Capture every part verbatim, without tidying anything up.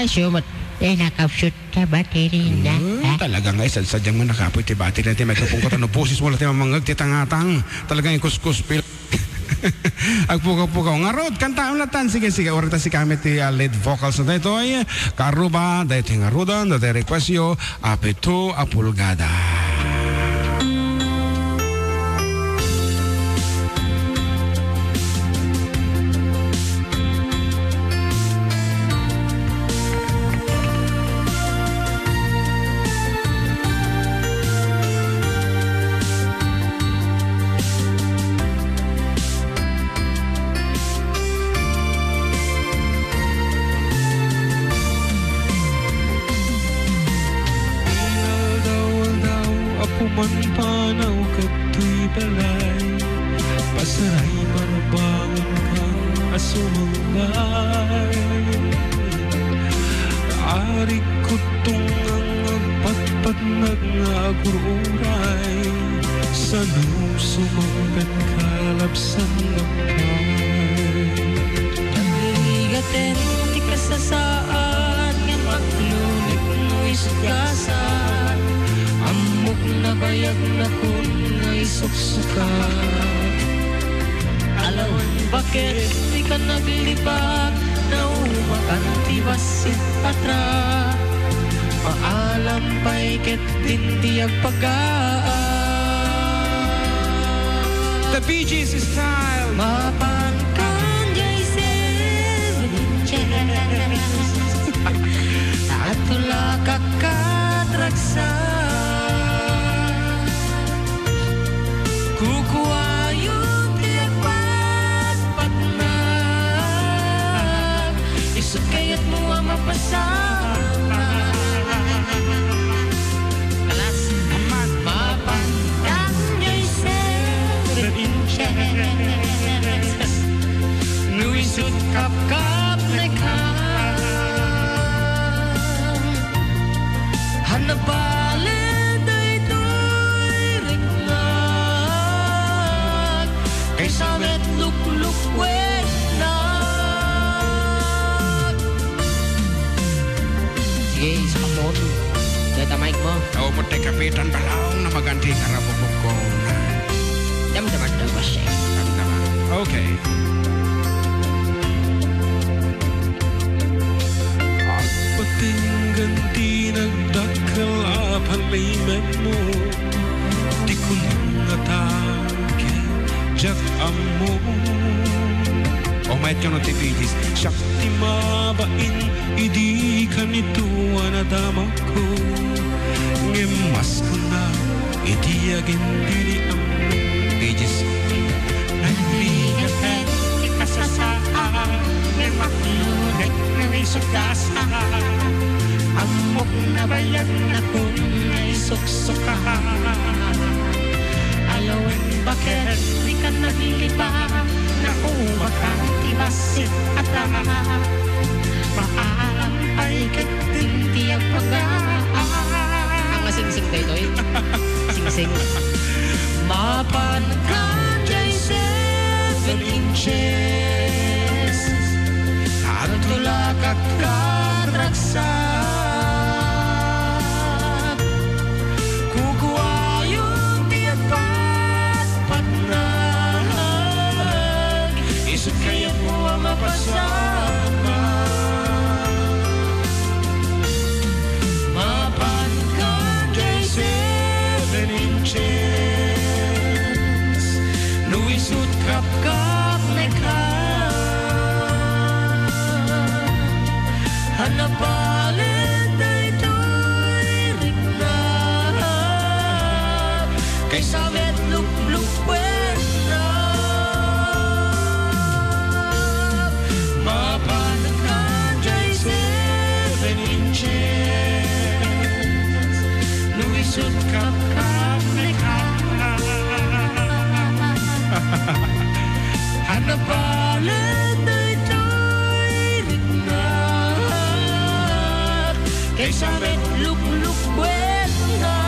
Siumot, eh, nakapsut ta battery na, Hmm, ha? Talaga nga, eh, sad-, sadyang man nakapoy ti battery na ti microphone ko, ta no boses mo lang ti mamangag, ti tangatang. Talagang ikuskus pil-, agpukaw-pukaw. Ngarud, kantaam latan. Sige, sige, uray ta sika met ti, ah, lead vocals na daytoy. Karuba, daytoy ngaruden, daytoy request yo, Apeto a Pulgada. Inaldaw-aldaw a pumanpanaw kadtoy balay, pasaray marbangonka a sumangbay. Arik kuttungang agpatpatnag nga agur-uray, sano sumangpet kalabsan nga pay. Nagligaten ti kasasaad, ngem aglunek no isut gasat. Ammok nabayag nakun nga isuksuka. Alawen baket ti ka naglibak, naumakan ti bassit a trak. Maalam pay ket din ti agpagaan. The Bee Gees style. Mapan kan jay seven inches. Atulakak kat ragsak. Kukuayon ti agpatpatnak. Isut kayatmo a mapasama. Alas, amat, mapan, dangay seven inches. No isut kapkapnekam. Hanna bale daytoy riknak, kaysa met luklukwennak. Sige, isa ka phone. Dayta mic mo. Awan mo tay kapitan balaw na maganti nga rabukbukko. Damdama, damdama siya. Damdama. Okay. Agpatinggan ti nagdakkel a panlimetmo, ti kunam nga tao ket diak ammo. O mayat kano ti Bee Gees, siak ti mabain idi kanito a nadamagko, ngem mas kunam Iti agin diri ammo. Pages. Nagligaten ti kasasaan, ngem aglunek no isukasa. Ammok nabayag nakun nga isuksuka. Alawen baket ti ka naglilipa, naubakan ti bassit a tara. Maalam pay ket din ti agpagaan. Ang singsing daytoy. Singsing. Mapan ka jay seven inches. Agtulak a karagsak. Kukuayon ti agpatpatnag. Isut kayatmo a mapasama. Mapan ka jay seven inches. No isut kapkapnekam. Hanna bale daytoy riknak, kaysa met luklukwennak. Mapan ka jay seven inches, no isut kapkapnekam. Hanna bale daytoy riknak, kaysa met luklukwennak.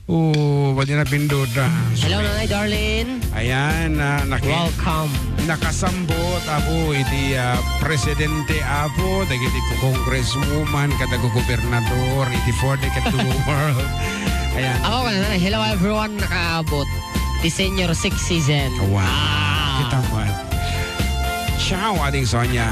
Oh, Pwede na pinduda. Hello, Nanay Darlene. Ayan, ah, naki-, Welcome. Nakasambot, Apo, iti, ah, presidente, Apo, dagiti congresswoman, kada gobernador, iti for the, ket the world. Ayan. Ako, Nanay, hello, everyone, nakaabot. The senior six season. Wow. Ah. Kita mo, ah. Ciao, Ading Sonia.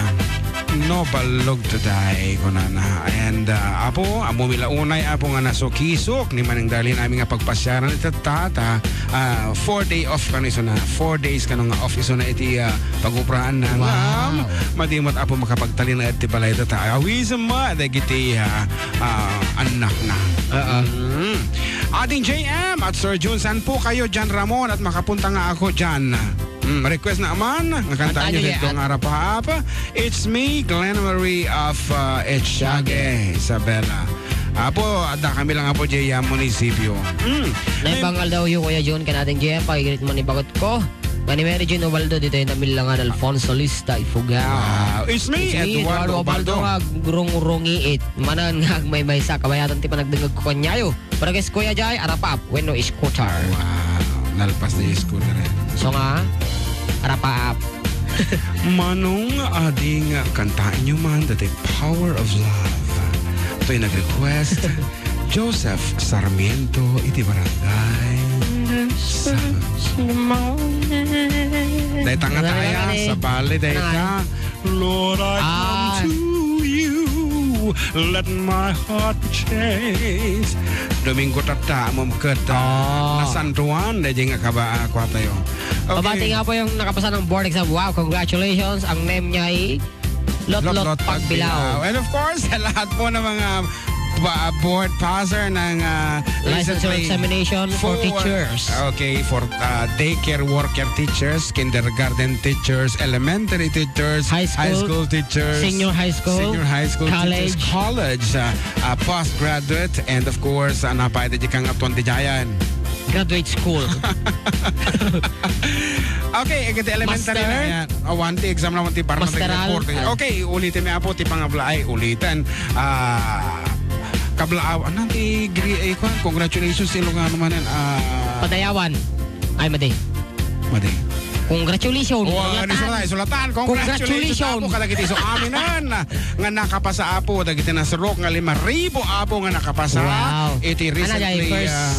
No ballog today, kunana. And, uh, Apo, ammomi la unay, Apo, nga nasukisok ni Manang Darlene amin nga pagpasiaran iti tatta, uh, four day off kano isuna, four days kano nga off isuna iti, uh, pagubraan na. Wow. Ngem, madi met, Apo, makapagtalinaed ti balay tatta. Awitem met dagiti, uh, uh, annakna. Oo. Mm. Ading J M at Sir Jun, saan po kayo diyan, Ramon, at makapunta nga ako diyan? Mm, request na man nga kanta. Kantayo niyo dito nga Arapaap. It's me, Glenn Marie of, uh, Echage, Isabela. Apo, adda kami lang, Apo, diay munisipyo. Mm. Naibangal daw yu, Kuya Jun, ken Ading J M, pakigrit mo ni bagot ko. Nga ni Mary Jane Ubaldo, dito yung namilangan Alfonso Lista, Ifugao. Wow. It's me, Eduardo Ubaldo. Nga grungrungiit. Manan nga agmaymaysa, kabayatan ti panagdengngeg ko kaniayo. Pero kay Kuya Jay, Arapaap, wenno scooter. Wow, nalpas na yung scooter, eh. So nga, Arapaap. Manong Ading, kantaen nyo man dati Power of Love. Ito'y nag-request, Joseph Sarmiento, iti barangay. Sa- Dahil tanga tayo, sa bali, dahil ka. Lord, I come to you. Let my heart be changed. Domingo tatta, amom ket, ah, na San Juan, daydi nga kaba-, ah, kuwatayo. Okay. Pabati nga po yung nakapasa ng board exam. Wow, congratulations. Ang name niya ay Lotlot Pagbilao. And of course, sa lahat po ng mga pa-, board passer ng, ah, licensure recently, examination for teachers. Okay, for, ah, daycare worker teachers, kindergarten teachers, elementary teachers, high school teachers, senior high school, senior high school teachers, college, ah, ah, postgraduate, and of course, ah, napay di kang atuan di jayan. Graduate school. Okay, iti elementary na yan. Awan ti exam naman ti para report. Okay, ulitin mi, Apo, ti pangabla-, ay, ulitin. Ah, kablaaw, ano ti gri-, ay, kwan, congratulations, Ilocano manen. Ah, Padayawan. Ay, madi. Madi. Congratulations. Oh, ano, isulatan, isulatan. Congratulations, Apo, kadagiti so aminan nga nakapasa, Apo, dagiti nasurok nga lima ribu, Apo, nga nakapasa. Wow. Iti recently, first, ah,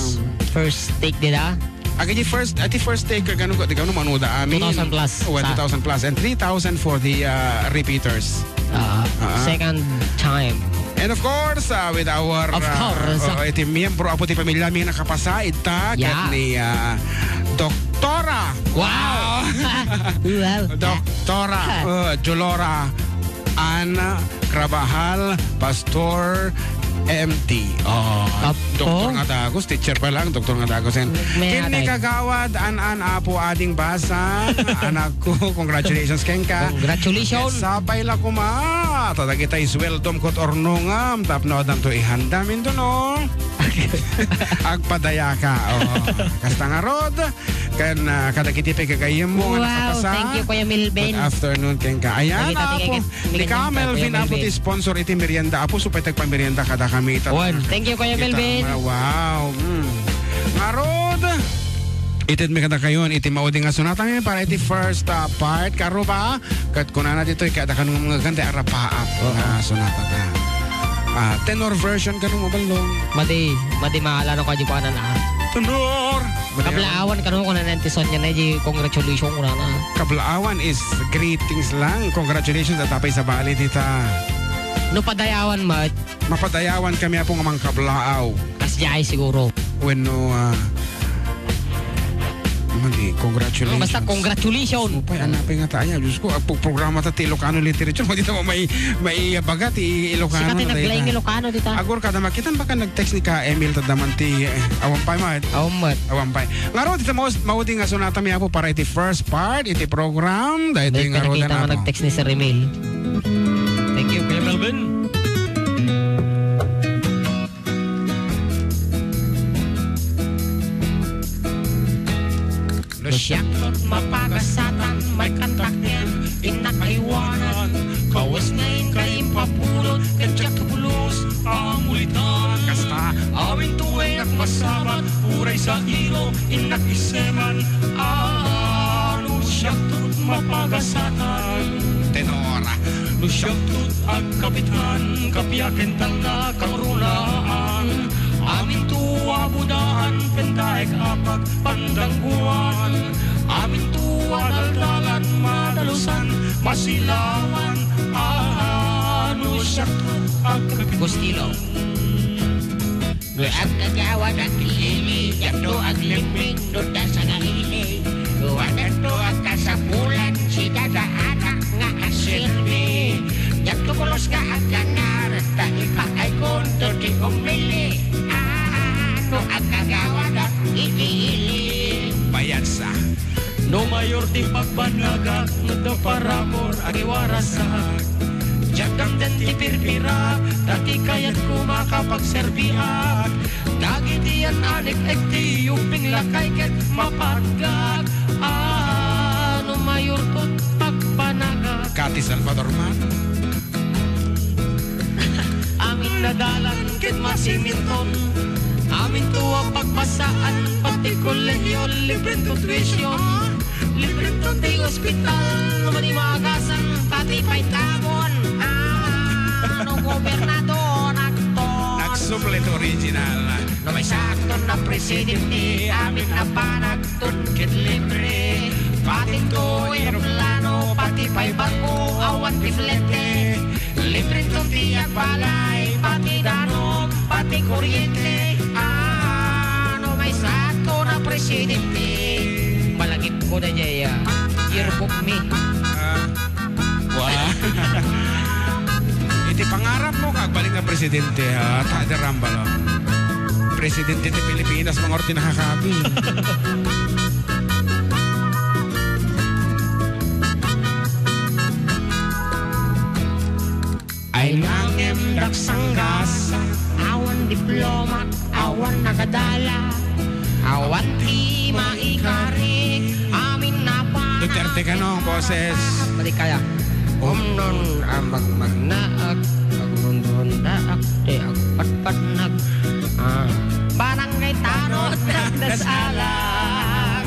first take dida? Agi di first, ati first taker, kano, di kano manuda amin. Two thousand plus. Oh, two thousand plus and three thousand for the, uh, repeaters. Ah, second time. And of course, uh, with our, of course, uh, iti miyembro, Apo, ti pamilya mi nakapasa, ita, ket ni, uh, Doktora. Wow. Wow. Doktora, uh, Jolora. Ana Carabajal, Pastor M T. Oh, doktor nga dagus, teacher pa lang, doktor nga dagus. Ken ni Kagawad, an-an, Apo, ading basa, anak ko, congratulations kenka. Congratulations. Sapay la kuma, ta dagitay suweldom ket urnongam, tapno addanto ihanda minto, no? Agpadayaka, oh. Kasta ngarud, ken, ah, kadagiti pay gagayyemmo nga nakapasa. Wow, thank you, Kuya Melvin. Good afternoon kenka. Ayan, Apo. Ni Ka Melvin, Apo, ti sponsor iti merienda. Apo, supay ti agpamerienda kadakami ita. Thank you, Kuya Melvin. Wow. Mm. Ngarud, itedmi kadakayon iti maudi nga sonata mi para iti first, ah, part. Karuba, ket kunana ditoy, kaya da kano nga ganda, Arapaap nga sonata ta. Ah, tenor version kano, maballong. Madi, madi, maala no kadi kuanan, ah. Tenor! Kablaawan kano, kuanan ti Sonia na, di congratulations, kunana. Kablaawan is greetings lang. Congratulations, at apay sa bali dita. No padayawan, mat-, mapadayawan kami, Apo, nga mangkablaaw. Kasdiay siguro. Wenno, ah, madi, congratulations. Basta congratulations. Supay, anapay nga tayo. Diyos ko, ang programa ta ti Ilocano Literature, madi ta may, may baga ti Ilocano. Sikat ti naglaing Ilocano dita. Agor kada makita, baka nag-text ni Ka Emil, tadaman ti, eh, awan pay, mat. Awan, mat. Awan pay. Ngarud, iti maus-, maudi nga sonata mi, Apo, para iti first part, iti program, dahil ito yung ngarud na, Apo. Nag-text ni Sir Emil. Thank you, Kuya Melvin. Siak met mapagasatan, maikkantak ngem innak aywanan. Kawes nga inka impapulot, ket diak pulos a mulitan. Kasta, aminto innak masabat, uray sa ilo innak iseman. A, no siak met mapagasatan. Tenor. No siak met agkapitan, kapiaken tan nakangrunaan. Aminto a budaan, ken daek a pagpandangguan. Aminto a daldalan, madalusan, masilawan. A, no siak met agkapitan. Gustilo. No agkagawadak ili, diakto aglimming no adda sangaili. No addanto a kasapulan, sidadaanak nga aserbi. Diakto pulos nga agkangar, ta ipakaykonto ti umili. A, no agkagawadak iti ili. Bayat sa. No mayor ti pagbanagak, no adda parabur, agiwarasak. Diak kamden ti pirpirak, ta ti kayatko makapagserbiak. Dagiti yan-anek ti yubbing lakay ket mapatgak. A, no mayor ti pagbanagak. Kati Salvador man. Amin a dalan ket masiminton. Aminto a pagbasaan, pati kolehiyo, librento tuition. Librento ti ospital, no madi maagasan, pati pay tabon. A, no gobernador, aktor. Nagsublit original. No maysakton a presidente, amin a banag ton ket libre. Pati to eroplano, pati pay barko, awan ti flete. Libre ton ti agbalay, pati danum, pati kuryente. A, no maysakton a presidente. Malagipko daydiay, a, yearbook mi. A. Wa. Iti pangarapmo, agbalin nga presidente, ha? Tadi Rambal, oh. Presidente ti Pilipinas, mangarud ti nakakabi. Ay, nangem daksanggas, awan diploma, awan nagadala, awan ti maikari, amin a pa. Duterte kano, boses. Madi kaya. Umnon a magmagnaak, agrunrundaak, ti agpatpatnak. A, Barangay Tanod, nagdasalang.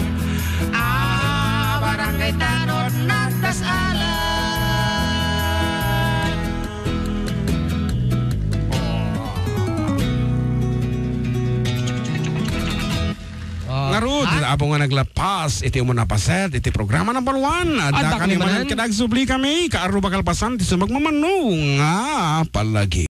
A, Barangay Tanod, nagdasalang. Ngarud, Apo nga naglapas iti umuna a paset iti programa number one. Adda kami manen ket agsubli kami, kaarruba kalpasan ti sumagmamano nga palagi.